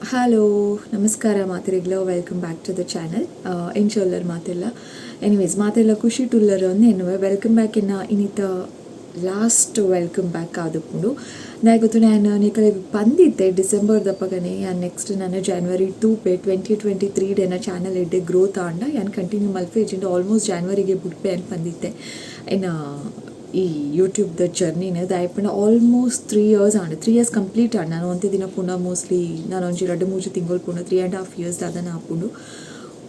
Hello, ನಮಸ್ಕಾರ ಮಾತೆರೆಗ್ಲ. Welcome back to the channel. ಎಂಚ ಉಲ್ಲರ್ ಮಾತೆಲ್ಲ? ಎನಿವೇಸ್, ಮಾತೆಲ್ಲ ಖುಷಿ ಉಲ್ಲರ್ ಅಂದ್ ಎನ್ನುವೆ. Welcome back, ಎನ್ನ ಇನಿತ ಲಾಸ್ಟ್ welcome back ಆದುಪ್ಪುಂಡು. ದಾಯೆ ಗೊತ್ತು, ನಾನು ನಿಕಲೆಗ್ ಪಂದಿತ್ತೆ ಡಿಸೆಂಬರ್ ದಪಗನೆ, ಯಾನ್ ನೆಕ್ಸ್ಟ್ ನಾನು ಜಾನ್ವರಿ ತೂಪೆ, 2023 ಎನ್ನ ಚಾನಲ್ ಎಡ್ಡೆ ಗ್ರೋತ್ ಆಂಡ ಯಾನ್ ಕಂಟಿನ್ಯೂ ಮಲ್ಪೆ, ಇಜ್ಜಿಂಡ ಆಲ್ಮೋಸ್ಟ್ ಜಾನ್ವರಿಗೆ ಬುಡ್ಪೆ ಅಂದ್ ಪಂದಿತ್ತೆ ಎನ್ನ ಈ ಯೂಟ್ಯೂಬ್ದ ಜರ್ನಿನ. ದಾಯೆ ಪಂಡ ಆಲ್ಮೋಸ್ಟ್ 3 ಇಯರ್ಸ್ ಆಂಡ್, 3 ಇಯರ್ಸ್ ಕಂಪ್ಲೀಟ್ ಆಂಡ್. ನಾನು ಒಂತೆ ದಿನ ಪೂನ ಮೋಸ್ಟ್ಲಿ ನಾನು ಒಂಜಿ 2-3 ತಿಂಗಳು ಪೂನ 3.5 ಇಯರ್ಸ್ ದಾದನ ಆಪುಂಡು.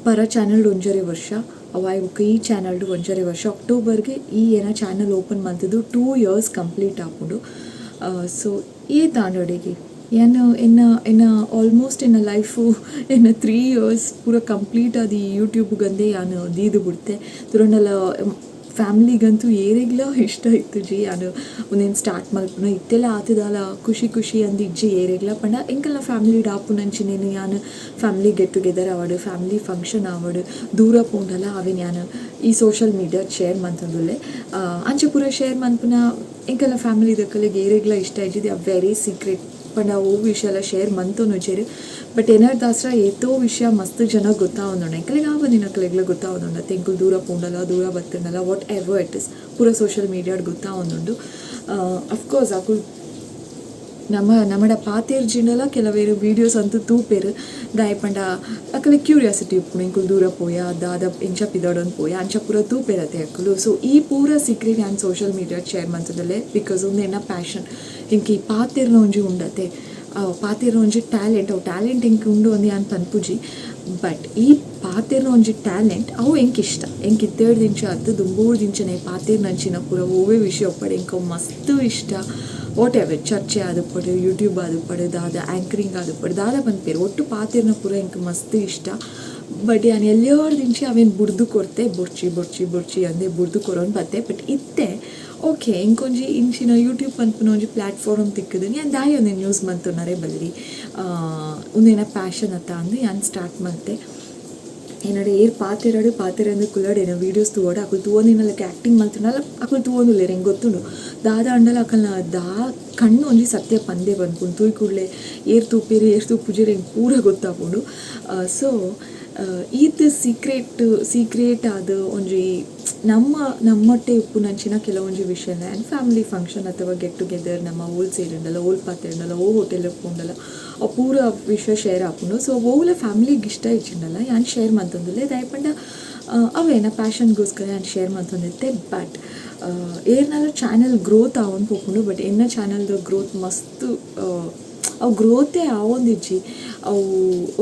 ಪರ ಚಾನಲ್ಡ್ ಒಂಜರೆ ವರ್ಷ ಅವಾಯ್ ಬೊಕ್ಕ ಈ ಚಾನಲ್ಡ್ ಒಂಜರೆ ವರ್ಷ. ಅಕ್ಟೋಬರ್ಗೆ ಈ ಏನ ಚಾನಲ್ ಓಪನ್ ಮಲ್ತದು 2 ಇಯರ್ಸ್ ಕಂಪ್ಲೀಟ್ ಆಪುಂಡು. ಸೊ ಏತ್ ಆಂಡೊಡೆಗೆ ಯಾನ್ ಎನ್ನ ಎನ್ನ ಆಲ್ಮೋಸ್ಟ್ ಎನ್ನ ಲೈಫು, ಎನ್ನ 3 ಇಯರ್ಸ್ ಪೂರ ಕಂಪ್ಲೀಟ್ ಆದ್ ಈ ಯೂಟ್ಯೂಬ್ಗಂದೇ ಯಾನ್ ದೀದ್ ಬುಡ್ತೆ. ತುರಂಡಲ ಫ್ಯಾಮ್ಲಿಗಂತೂ ಏರೆಗ್ಲ ಇಷ್ಟ ಇತ್ತುಜಿ ಯಾನ್ ಉಂದೆನ್ ಸ್ಟಾರ್ಟ್ ಮಲ್ಪುನ. ಇತ್ತೆಲ ಆತದಾಲ ಖುಷಿ ಖುಷಿ ಅಂದ್ ಇಜ್ಜಿ ಏರೆಗ್ಲ. ಪಂಡ ಎಂಕಲ್ನ ಫ್ಯಾಮಿಲಿಡ್ ಆಪುನಂಚಿನೇನು ಯಾನ್ ಫ್ಯಾಮಿಲಿ ಗೆಟ್ ಟುಗೆದರ್ ಆವಡ್, ಫ್ಯಾಮಿಲಿ ಫಂಕ್ಷನ್ ಆವಡ್, ದೂರ ಪೋಂಡಲ ಅವೆನ್ ಯಾನ್ ಈ ಸೋಷಿಯಲ್ ಮೀಡಿಯಾ ಶೇರ್ ಮಲ್ತೊಂದುಲ್ಲೆ. ಅಂಚ ಪೂರ ಶೇರ್ ಮನ್ಪುನ ಎಂಕಲ್ನ ಫ್ಯಾಮಿಲಿದಕಲೆಗ್ ಏರೆಗ್ಲ ಇಷ್ಟ ಇಜ್ಜಿ. They are very secret. ಪಂಡ ಒವು ವಿಷಯ ಶೇರ್ ಮಂತೊನುಜೆರ್. ಬಟ್ ಎನರ್ದಾಸ್ರ ಏತೋ ವಿಷಯ ಮಸ್ತ್ ಜನ ಗೊತ್ತಾವೊಂದುಂಡು. ಎಂಕಲೆಗ್ ಆವಂದಿನಕಲೆಗ್ಲ ಗೊತ್ತಾವೊಂದುಂಡು. ಎಂಕುಲು ದೂರ ಪೋಂಡಲ, ದೂರ ಬತ್ತುಂಡಲ, what ever it is, ಪೂರ ಸೋಷಿಯಲ್ ಮೀಡಿಯಾಡ್ ಗೊತ್ತಾವೊಂದುಂಡು. ಅಫ್ಕೋರ್ಸ್ ಅಕುಲು ನಮ್ಮ ನಮಡ ಪಾತೆರ್ಜಿಂಡಲ ಕೆಲವೇರು ವೀಡಿಯೋಸ್ ಅಂತೂ ತೂಪೆರ್. ದಾಯೆ ಪಂಡ ಅಕಲೆ ಕ್ಯೂರಿಯಾಸಿಟಿ ಉಪ್ಪುಂಡು, ಎಂಕುಲು ದೂರ ಪೋಯ, ದಾದ ಎಂಚ ಪಿದಡೊಂದು ಪೋಯ, ಅಂಚ ಪೂರ ತೂಪೆರತೆ ಅಕುಲು. ಸೊ ಈ ಪೂರ ಸೀಕ್ರೆಟ್ ಯಾನ್ ಸೋಷಿಯಲ್ ಮೀಡಿಯಾಡ್ ಶೇರ್ ಮಲ್ತೊಂದುಲ್ಲೆ, because ಉಂದು ಎನ್ನ ಪ್ಯಾಷನ್. ಎಂಕ್ ಈ ಪಾತೆರ್ನ ಒಂಜಿ ಉಂಡತೆ, ಪಾತೆರ್ನ ಒಂಜಿ ಟ್ಯಾಲೆಂಟ್. ಅವು ಟ್ಯಾಲೆಂಟ್ ಎಂಕ್ ಉಂಡು ಅಂದ್ ಯಾನ್ ಪನ್ಪುಜಿ, ಬಟ್ ಈ ಪಾತೆರ್ನ ಒಂಜಿ ಟ್ಯಾಲೆಂಟ್ ಅವು ಎಂಕ್ ಇಷ್ಟ. ಎಂಕ್ ಇತ್ತೆಡ್ ದಿಂಚ ಅತ್ತ್, ದುಂಬುಡ್ದಿಂಚನೆ ಪಾತೆರ್ನಂಚಿನ ಪೂರ ಒವ್ವೇ ವಿಷಯ ಉಪ್ಪಡ್ ಎಂಕ್ ಅವು ಮಸ್ತ್ ಇಷ್ಟ. What ever, ಚರ್ಚೆ ಆದುಪ್ಪಡ್, ಯೂಟ್ಯೂಬ್ ಆದುಪ್ಪಡ್, ದಾದ ಆ್ಯಂಕರಿಂಗ್ ಆದುಪ್ಪಡ್, ದಾದ ಪನ್ಪೆರ್, ಒಟ್ಟು ಪಾತೆರ್ನ ಪೂರ ಎಂಕ್ ಮಸ್ತ್ ಇಷ್ಟ. ಬಟ್ ಯಾನ್ ಎಲ್ಯೋರ್ದಿಂಚಿ ಅವೆನ್ ಬುಡ್ದು ಕೊರ್ತೆ. ಬೊಡ್ಚಿ ಬೊಡ್ಚಿ ಬೊಡ್ಚಿ ಅಂದೆ ಬುಡ್ದು ಕೊರೊಂದು ಬತ್ತೆ. ಬಟ್ ಇತ್ತೆ ಓಕೆ, ಎಂಕೊಂಜಿ ಇಂಚಿನ ಯೂಟ್ಯೂಬ್ ಪನ್ಪುನ ಒಂಜಿ ಪ್ಲ್ಯಾಟ್ಫಾರ್ಮ್ ತಿಕ್ಕುದು, ಯಾನ್ ದಾಯೆ ಒಂದೆನ್ ಯೂಸ್ ಮಲ್ತೊನರೆ ಬಲ್ಲಿ, ಉಂದೆನ ಪ್ಯಾಷನ್ ಅತ್ತ ಅಂದ್ ಯಾನ್ ಸ್ಟಾರ್ಟ್ ಮಲ್ತೆ. ಎನ್ನಡ ಏರ್ ಪಾತೆರಡ್ ಪಾತೆರಂದೆ ಕುಲ್ಲಡ್, ಎನ್ನ ವೀಡಿಯೋಸ್ ತೂವಡ್, ಅಕುಲು ತೂವೊಂದಿನ ಲೆಕ್ಕ ಆ್ಯಕ್ಟಿಂಗ್ ಮಲ್ತುಂಡಲ ಅಕುಲು ತೂವೊಂದುಲ್ಲೆರ್. ಎಂಕ್ ಗೊತ್ತುಂಡು, ದಾದ ಆಂಡಲ ಅಕಲ್ನ ದಾ ಕಣ್ಣು ಒಂಜಿ ಸತ್ಯ ಪಂದೇ ಪನ್ಪುಂಡು. ತೂಯಿ ಕೂಡ್ಲೆ ಏರ್ ತೂಪೆರ್, ಏರ್ ತೂಪುಜೆರ್ ಎಂಕ್ ಪೂರ ಗೊತ್ತಾಪುಂಡು. ಸೊ ಈತ್ ಸೀಕ್ರೆಟ್ ಸೀಕ್ರೆಟ್ ಆದ್ ಒಂಜಿ ನಮ್ಮ ನಮ್ಮೊಟ್ಟೆ ಉಪ್ಪುನಂಚಿನ ಕೆಲವೊಂಜಿ ವಿಷಯನ ಆ್ಯಂಡ್ ಫ್ಯಾಮಿಲಿ ಫಂಕ್ಷನ್ ಅಥವಾ ಗೆಟ್ ಟುಗೆದರ್ ನಮ್ಮ ಓಲ್ ಸೇರಿಂಡಲ, ಓಲ್ ಪಾತೆರಂಡಲ, ಓ ಹೋಟೆಲ್ ಪೋಂಡಲ, ಅವು ಪೂರ ವಿಷಯ ಶೇರ್ ಆಪುಂಡು. ಸೊ ಒವ್ಲ ಫ್ಯಾಮಿಲಿಗೆ ಇಷ್ಟ ಇಜ್ಜಿಂಡಲ ಯಾನ್ ಶೇರ್ ಮಲ್ತೊಂದುಲ್ಲೆ. ದಾಯೆ ಪಂಡ ಅವೇ ಎನ್ನ ಪ್ಯಾಷನ್ಗೋಸ್ಕರ ಯಾನ್ ಶೇರ್ ಮಲ್ತೊಂದಿತ್ತೆ. ಬಟ್ ಏರ್ನಲ ಚಾನಲ್ ಗ್ರೋತ್ ಆವೊಂದು ಪೋಪುಂಡು, ಬಟ್ ಎನ್ನ ಚಾನಲ್ದ ಗ್ರೋತ್ ಮಸ್ತ್ ಅವು ಗ್ರೋತೇ ಆವೊಂದಿಜ್ಜಿ. ಅವು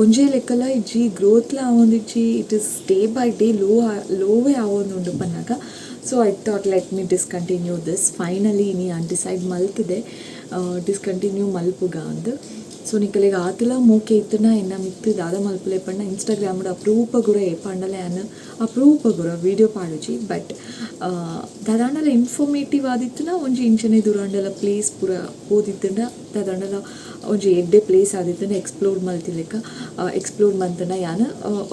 ಒಂಜೇ ಲೆಕ್ಕಲ ಇಜ್ಜಿ, ಗ್ರೋತ್ಲ ಆವೊಂದಿಜ್ಜಿ. It is day by day low ಲೋವೇ ಆವೊಂದುಂಡು ಪನ್ನಗ, so I thought, let me discontinue this. Finally ಇನಿ ಯಾನ್ ಡಿಸೈಡ್ ಮಲ್ತ್‌ದೆ ಡಿಸ್ಕಂಟಿನ್ಯೂ ಮಲ್ಪುಗ ಅಂದ್. ಸೊ ನಿಕಲೆಗ್ ಆತಲ ಮೋಕೆ ಇತ್ತುಂಡ ಎನ್ನ ಮಿತ್ತ್ ದಾದ ಮಲ್ಪುಲೆ ಪಂಡ, ಇನ್ಸ್ಟಾಗ್ರಾಮ್ಡ್ ಅಪರೂಪಗುರ ಏಪಾಂಡಲ ಯಾನ್ ಅಪರೂಪಗುರ ವೀಡಿಯೋ ಪಾಡುಜಿ. ಬಟ್ ದಾದಾಂಡಲ ಇನ್ಫಾರ್ಮೇಟಿವ್ ಆದಿತ್ತುಂಡ, ಒಂಜಿ ಇಂಚನೆ ದೂರಾಂಡಲ ಪ್ಲೇಸ್ ಪೂರ ಪೋದಿತ್ತುಂಡ, ದಾದಾಂಡಲ ಒಂಜಿ ಎಡ್ಡೆ ಪ್ಲೇಸ್ ಆದಿತ್ತುಂಡ, ಎಕ್ಸ್ಪ್ಲೋರ್ ಮಲ್ತಿಲೆಕ್ಕ ಎಕ್ಸ್ಪ್ಲೋರ್ ಮಲ್ತುಂಡ ಯಾನ್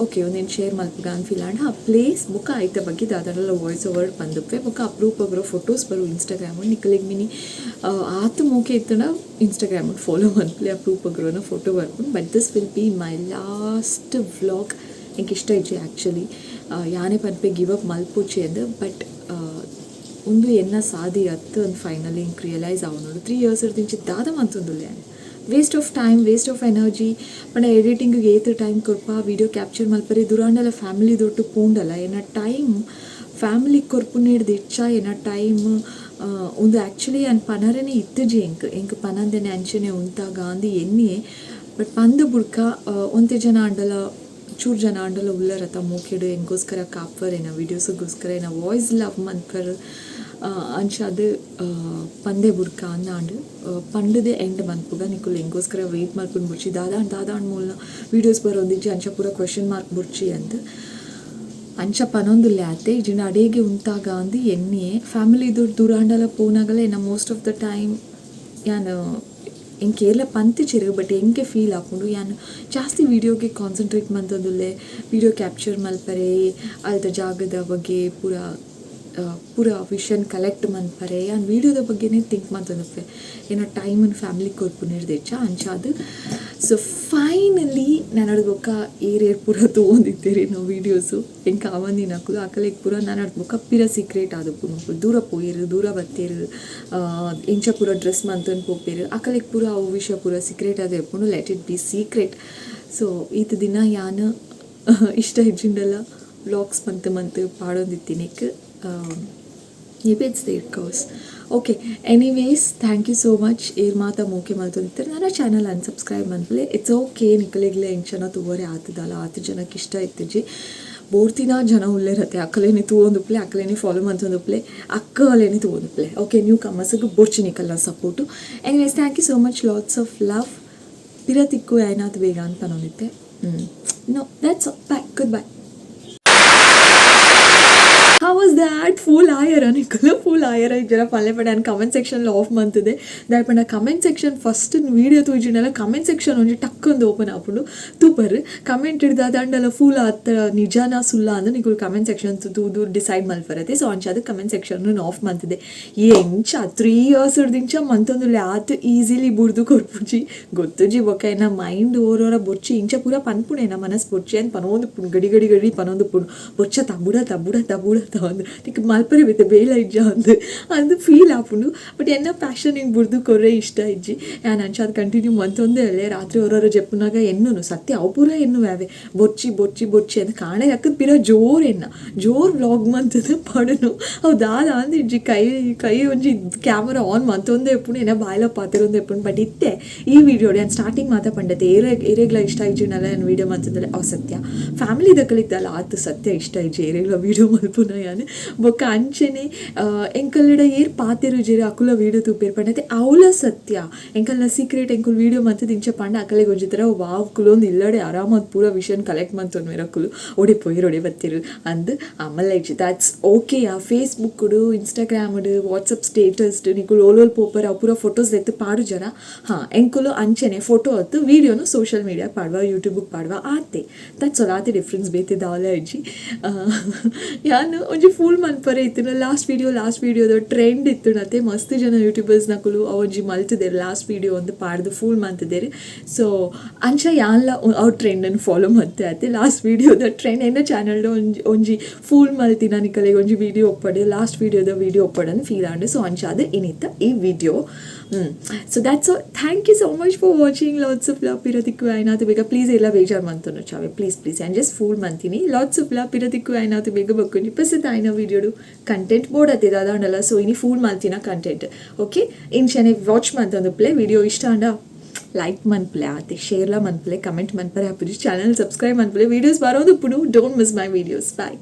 ಓಕೆ ಒಂದೆನ್ ಶೇರ್ ಮಲ್ಪುಗ ಅಂದ್ ಫೀಲ್ ಆಂಡ, ಆ ಪ್ಲೇಸ್ ಬೊಕ್ಕ ಐತ ಬಗ್ಗೆ ದಾದಾಂಡಲ ವಾಯ್ಸ್ ಓವರ್ ಪಂದುಪ್ಪೆ. ಬೊಕ್ಕ ಅಪರೂಪಗುರ ಫೋಟೋಸ್ ಬರು ಇನ್ಸ್ಟಾಗ್ರಾಮ್. ನಿಕಲೆಗ್ ಮಿನಿ ಆತ್ ಮೋಕೆ ಇತ್ತುಂಡ ಇನ್ಸ್ಟಾಗ್ರಾಮ್ ಫಾಲೋ ಮಲ್ಪುಲೆ, ಅಪರೂಪಗುರನ ಫೋಟೋ ಬರ್ಪುಂಡು. But this will be my last vlog. ಎಂಕ್ ಇಷ್ಟ ಇಜ್ಜಿ ಆ್ಯಕ್ಚುಲಿ. ಯಾನೇ ಪನ್ಪೆ ಗಿವ್ ಅಪ್ ಮಲ್ಪೊಚಿ ಅಂದ್. ಬಟ್ ಉಂದು ಎನ್ನ ಸಾದಿ ಅತ್ತ್ ಅಂದ್ ಫೈನಲಿ ಎಂಕ್ ರಿಯಲೈಸ್ ಆವೊಂದುಂಡು. 3 ಇಯರ್ಸ್ ದಿಂಚಿ ದಾದ ಮಲ್ತೊಂದುಲ್ಲೆ ಯಾನ್? Waste of time, waste of energy. ಪಂಡ ಎಡಿಟಿಂಗಿಗೆ ಏತ್ ಟೈಮ್ ಕೊರ್ಪ, ವೀಡಿಯೋ ಕ್ಯಾಪ್ಚರ್ ಮಲ್ಪರೆ. ದೂರಾಂಡಲ ಫ್ಯಾಮಿಲಿ ದೊಟ್ಟು ಪೋಂಡಲ ಎನ್ನ ಟೈಮ್ ಫ್ಯಾಮಿಲಿ ಕೊರ್ಪುನೆಡ್ದ್ ಎಚ್ಚ ಎನ್ನ ಟೈಮ್ ಉಂದು. ಆ್ಯಕ್ಚುಲಿ ಯಾನ್ ಪನರೆನೆ ಇತ್ತುಜಿ ಎಂಕ್. ಎಂಕ್ ಪನಂದೆನೆ ಅಂಚನೆ ಉಂತಾಗ ಅಂದ್ ಎನ್ನಿಯೆ. ಬಟ್ ಪಂದ್ ಬುಡ್ಕ ಒಂತೆ ಜನ ಆಂಡಲ, ಚೂರು ಜನ ಆಂಡಲ ಉಲ್ಲರತ ಮೋಕೆಡ್ ಎಂಕೋಸ್ಕರ ಕಾಪರ್, ಎನ್ನ ವೀಡಿಯೋಸ್ಗೋಸ್ಕರ, ಎನ್ನ ವಾಯ್ಸ್ ಲವ್ ಮನ್ಪರ್. ಅಂಚಾದ್ ಪಂದೆ ಬುಡ್ಕ ಅಂದಾಂಡ್. ಪಂಡುದೇ ಎಂಡ್ ಮನ್ಪುಗ. ನಿಕುಲು ಎಂಕೋಸ್ಕರ ವೇಟ್ ಮಲ್ಪುನ ಬೊಡ್ಚಿ, ದಾದಾಂಡ್ ದಾದಾಂಡ್ ಮೂಲ್ನ ವೀಡಿಯೋಸ್ ಬರೋಂದಿಜ್ಜಿ, ಅಂಚ ಪೂರ ಕ್ವೆಶನ್ ಮಾರ್ಕ್ ಬೊಡ್ಚಿ ಅಂದ್ ಅಂಚ ಪನೊಂದುಲ್ಲೆ ಆತೆ. ಇಜ್ಜಿಂಡ ಅಡೇಗೆ ಉಂತಾಗ ಅಂದ್ ಎನ್ನಿಯೆ. ಫ್ಯಾಮಿಲಿ ದೂರಾಂಡಲ ಪೋನಾಗಲ ಎನ್ನ ಮೋಸ್ಟ್ ಆಫ್ the time ಯಾನ್ ಎಂಕ್ ಏರ್ಲ ಪಂತಿಜೆರ್, ಬಟ್ ಎಂಕೆ ಫೀಲ್ ಆಪುಂಡು, ಯಾನ್ ಜಾಸ್ತಿ ವೀಡಿಯೋಗೆ ಕಾನ್ಸಂಟ್ರೇಟ್ ಮಲ್ತೊಂದುಲ್ಲೆ. ವೀಡಿಯೋ ಕ್ಯಾಪ್ಚರ್ ಮಲ್ಪರೆ, ಅಲ್ತ ಜಾಗದ ಬಗ್ಗೆ ಪೂರ ಪೂರ ವಿಷನ್ ಕಲೆಕ್ಟ್ ಮನ್ಪರೆ ಯಾನ್ ವೀಡಿಯೋದ ಬಗ್ಗೆನೇ ಥಿಂಕ್ ಮಂತೊಂದುಪ್ಪೆ. ಎನ್ನ ಟೈಮನ್ ಫ್ಯಾಮಿಲಿ ಕೊರ್ಪುನೆರ್ದ್ ಹೆಚ್ಚ ಅಂಚಾದ್. ಸೊ ಫೈನಲಿ ನನಡ್ ಬೊಕ್ಕ ಏರೇರ್ ಪೂರ ತೂವೊಂದಿತ್ತೆರ್ ಎನ್ನ ವೀಡಿಯೋಸು, ಎಂಕ್ ಆವಂದಿನಕುಲು, ಅಕಲೆಗ್ ಪೂರ ನನಡ್ ಬೊಕ್ಕ ಪಿರ ಸೀಕ್ರೆಟ್ ಆದುಪ್ಪುನು. ದೂರ ಪೋಯೆರ್, ದೂರ ಬತ್ತೆರ್, ಎಂಚ ಪೂರ ಡ್ರೆಸ್ ಮಂತೊಂದು ಪೋಪೆರ್, ಅಕಲೆಗ್ ಪೂರ ಅವು ವಿಷಯ ಪೂರ ಸೀಕ್ರೆಟ್ ಆದ್ ಇಪ್ಪುಂಡು. Let it be secret. So ಈತ್ ದಿನ ಯಾನ್ ಇಷ್ಟ ಇಜ್ಜಿಂಡಲ ವ್ಲಾಗ್ಸ್ ಮಂತ್ ಮಂತ್ ಪಾಡೊಂದಿತ್ತಿನೆಕ್ maybe it's their curse. Okay, anyways, thank you so much. ಏರ್ ಮಾತ ಮೋಕೆ ಮಲ್ತೊಂದಿತ್ತೆರ್. ನನ್ನ ಚಾನಲ್ ಅನ್ಸಬ್ಸ್ಕ್ರೈಬ್ ಮನ್ಪುಲೆ, it's okay. ನಿಕಲೆಗ್ಲ ಎಂಚನ ತೂವರೆ ಆತದಲ್ಲ, ಆತ್ ಜನಕ್ಕೆ ಇಷ್ಟ ಇತ್ತಿಜಿ. ಬೋರ್ತಿನ ಜನ ಉಲ್ಲೆರತ್ತೆ, ಅಕಲೇನೆ ತೂವೊಂದುಪ್ಪಲೆ, ಅಕಲೇನೆ ಫಾಲೋ ಮಂತೊಂದುಪ್ಪಲೆ, ಅಕ್ಕಲೇನೆ ತೂವೊಂದುಪ್ಪಲೆ. ಓಕೆ, ನ್ಯೂ ಕಮರ್ಸ್ಗೆ ಬೊರ್ಚಿ ನಿಕಲ್ನ support. Anyways, thank you so much, lots of love. ಪಿರ ತಿಕ್ಕು ಆಯ್ನಾತ್ ಬೇಗ ಅಂತ ಪನೊಂದಿತ್ತೆ. No, that's bye, good bye. How was that? Full ಆಯರ ನಿಕುಲು? ಫುಲ್ ಆಯರ ಜರ ಪಲ್ಲೆ ಪಡ. ಕಮೆಂಟ್ ಸೆಕ್ಷನ್ ಆಫ್ ಮಂತದೆ ದಾಯೆ ಪಂಡ ಕಮೆಂಟ್ ಸೆಕ್ಷನ್ ಫಸ್ಟ್ ವೀಡಿಯೋ ತೂಜಿಂಡಲ ಕಮೆಂಟ್ ಸೆಕ್ಷನ್ ಒಂಜಿ ಟಕ್ ಒಂದು ಓಪನ್ ಆಪುಂಡು. ತೂಪರ್ ಕಮೆಂಟ್ ಹಿಡ್ದು ದಂಡಲ ಫುಲ್ ಆತ ನಿಜಾನ ಸುಲ್ಲ ಅಂದ್ ನಿಕುಲು ಕಮೆಂಟ್ ಸೆಕ್ಷನ್ ತೂದು ಡಿಸೈಡ್ ಮಲ್ಪರತೆ. ಸೊ ಅಂಚಾದ್ ಕಮೆಂಟ್ ಸೆಕ್ಷನ್ ಆಫ್ ಮಂತದೆ. ಎಂಚ 3 ಇಯರ್ಸ್ ದಿಂಚ ಮಂತೊಂದುಲ್ಲೆ, ಆತ್ ಈಸಿಲಿ ಬುಡ್ದು ಕೊರ್ಪುಜಿ. ಗೊತ್ತುಜಿ ಬೊಕ್ಕ ಎನ್ನ ಮೈಂಡ್ ಓರೋರ ಬೊರ್ಚಿ ಇಂಚ ಪೂರ ಪನ್ಪುಣೆ. ಮನಸ್ ಬೊರ್ಚಿ ಅಂತ ಪನೊಂದು ಗಡಿ ಗಡಿ ಗಡಿ ಪನೊಂದು ಬೊಚ್ಚ ತಬುಡ ತಬುಡ ತಬುಡ ಅಂದ್ ನಿಕ್ ಮಲ್ಪರೆ ಬೇತೆ ಬೇಲೆ ಇಜ್ಜ ಅಂದ್ ಅಂದ್ ಫೀಲ್ ಆಪುಂಡು. ಬಟ್ ಎನ್ನ ಪ್ಯಾಷನ್ ಹಿಂಗೆ ಬುಡ್ದು ಕೊರ್ರೆ ಇಷ್ಟ ಇಜ್ಜಿ. ಯಾನ್ ಅಂಚಾದ್ ಕಂಟಿನ್ಯೂ ಮಂತೊಂದೇ ಅಲ್ಲೇ. ರಾತ್ರಿ ಹೊರರ ಜೆಪ್ಪುನಾಗ ಎನ್ನುನು ಸತ್ಯ ಅವು ಪೂರ ಎನ್ನುವೆ ಅವೆ ಬೊರ್ಚಿ ಬೊರ್ಚಿ ಬೊರ್ಚಿ ಅಂತ. ಕಾಣೆ ಅಕ್ಕದ ಪಿರ ಜೋರ್ ಎನ್ನ ಜೋರ್ ವ್ಲಾಗ್ ಮಂತದ ಪಾಡುನು. ಅವು ದಾದ ಅಂದ್ ಇಜ್ಜಿ, ಕೈ ಕೈ ಒಂಜಿ ಕ್ಯಾಮರಾ ಆನ್ ಮಂತೊಂದೇ ಇಪ್ಪುಂಡು, ಎನ್ನ ಬಾಯ್ಲ ಪಾತೆರೊಂದೇ ಇಪ್ಪುಂಡು. ಬಟ್ ಇತ್ತೆ ಈ ವಿಡಿಯೋ ಯಾನ್ ಸ್ಟಾರ್ಟಿಂಗ್ ಮಾತ ಪಂಡತೆ, ಏರೆ ಏರೆಗ್ಲ ಇಷ್ಟ ಇಜ್ಜಿಂಡಲ ಯಾನ್ ವೀಡಿಯೋ ಮಂತಂದ್ರೆ ಅವು ಸತ್ಯ. ಫ್ಯಾಮಿಲಿ ದಕಲಿತ್ತಲ್ಲ ಆತು ಸತ್ಯ ಇಷ್ಟ ಇಜ್ಜಿ ಏರೆಗ್ಲ ವೀಡಿಯೋ ಮಲ್ಪುನ ಯಾನ್. ಬೊಕ್ಕ ಅಂಚೆನೆ ಎಂಕಲ್ಲೆಡ ಏರ್ ಪಾತೆರುಜೆರ್, ಅಕುಲ ವೀಡಿಯೋ ತೂಪೆರ್ ಪಂಡತೆ ಅವ್ಲ ಸತ್ಯ. ಎಂಕಲ್ನ ಸೀಕ್ರೆಟ್ ಎಂಕುಲು ವೀಡಿಯೋ ಮಂತದ ಇಂಚ ಪಂಡ ಅಕಲೆಗ್ ಒಂಜಿ ಥರ ವಾವ್, ಕುಲೊಂದು ಇಲ್ಲಡೆ ಆರಾಮಾದ್ ಪೂರ ವಿಷಯನ್ ಕಲೆಕ್ಟ್ ಮಂತೊನ್ವೆರ್ ಅಕುಲು, ಒಡೆ ಪೋಯಿರ್, ಒಡೆ ಬತ್ತೆರ್ ಅಂದ್. ಅಮಲ್ಲ ಇಜ್ಜಿ, that's okay. ಆ ಫೇಸ್ಬುಕ್ಡು, ಇನ್ಸ್ಟಾಗ್ರಾಮ್ಡ್, ವಾಟ್ಸಪ್ ಸ್ಟೇಟಸ್ ನಿಕುಲು ಓಲೋಲ್ ಪೋಪರ್, ಅವು ಪೂರ ಫೋಟೋಸ್ ಎತ್ತು ಪಾಡು ಜರ. ಹಾಂ, ಎಂಕುಲು ಅಂಚೆನೆ ಫೋಟೋ ಅತ್ತು ವೀಡಿಯೋನು ಸೋಷಿಯಲ್ ಮೀಡಿಯಾ ಪಾಡುವ, ಯೂಟ್ಯೂಬ್ಗೆ ಪಾಡುವ, ಆತೆ. That's all. ಆತೆ ಡಿಫ್ರೆನ್ಸ್, ಬೇತೆ ದಾಲ ಇಜ್ಜಿ. ಯಾನ್ ಒಂಜಿ ಫುಲ್ ಮನ್ಪರೆ ಇತ್ತಿನ ಲಾಸ್ಟ್ ವೀಡಿಯೋ, ಲಾಸ್ಟ್ ವೀಡಿಯೋದ ಟ್ರೆಂಡ್ ಇತ್ತುನತೆ. ಮಸ್ತ್ ಜನ ಯೂಟ್ಯೂಬರ್ಸ್ ನಕುಲು ಒಂಜಿ ಮಲ್ತುದೆರ್, ಲಾಸ್ಟ್ ವೀಡಿಯೋ ಒಂದು ಪಾಡ್ದು ಫುಲ್ ಮಂತುದೆರ್. ಸೊ ಅಂಚ ಯಾನ್ಲ ಅವು ಟ್ರೆಂಡನ್ನು ಫಾಲೋ ಮಂತೆ ಆತೆ. ಲಾಸ್ಟ್ ವೀಡಿಯೋದ ಟ್ರೆಂಡ್ ಎನ್ನ ಚಾನಲ್ಡ್ ಒಂಜಿ ಒಂಜಿ ಫುಲ್ ಮಲ್ತಿನ ನಿಕಲೆಗ್ ಒಂಜಿ ವೀಡಿಯೋ ಒಪ್ಪಡು, ಲಾಸ್ಟ್ ವೀಡಿಯೋದ ವೀಡಿಯೋ ಒಪ್ಪಡನ್ನು ಫೀಲ್ ಆಂಡ್. ಸೊ ಅಂಚಾದ್ ಇನಿತ್ತ ಈ video. So that's all. Thank you so much for watching. Lots of love. ಪಿರತಿಕ್ಕು ಆಯ್ನಾತು ಬೇಗ. ಪ್ಲೀಸ್ ಎಲ್ಲ ಬೇಜಾರು ಮಂತೊನು ಚಾವೆ, please please. And just fool ಮಂತೀನಿ. Lots of love. ಪಿರತಿಕ್ಕು ಆಯ್ನಾತು ಬೇಗ. ಬೊಕ್ಕೊಂಜಿ ಪಸತ್ ಆಯ್ನ ವೀಡಿಯೋಡು. ಕಂಟೆಂಟ್ ಬೋರ್ಡ್ ಅತ್ತಿದ ಅದಾಂಡಲ್ಲ. ಸೊ ಇನಿ ಫೂಲ್ ಮಲ್ತಿನ ಕಂಟೆಂಟ್. ಓಕೆ, ಇಂಚನೆ ವಾಚ್ ಮಂತೊಂದು ಪ್ಲೇ. ವಿಡಿಯೋ ಇಷ್ಟ ಆಂಡ ಲೈಕ್ ಮನ್ಪ್ಲೆ ಆತೆ, ಶೇರ್ಲ ಮನ್ಪ್ಲೆ, ಕಮೆಂಟ್ ಮನ್ಪರೆ ಆಪುಜಿ. Channel subscribe ಮನ್ಪ್ಲೆ. ವೀಡಿಯೋಸ್ ಬರೋದು ಪುಡು. Don't miss my videos. Bye.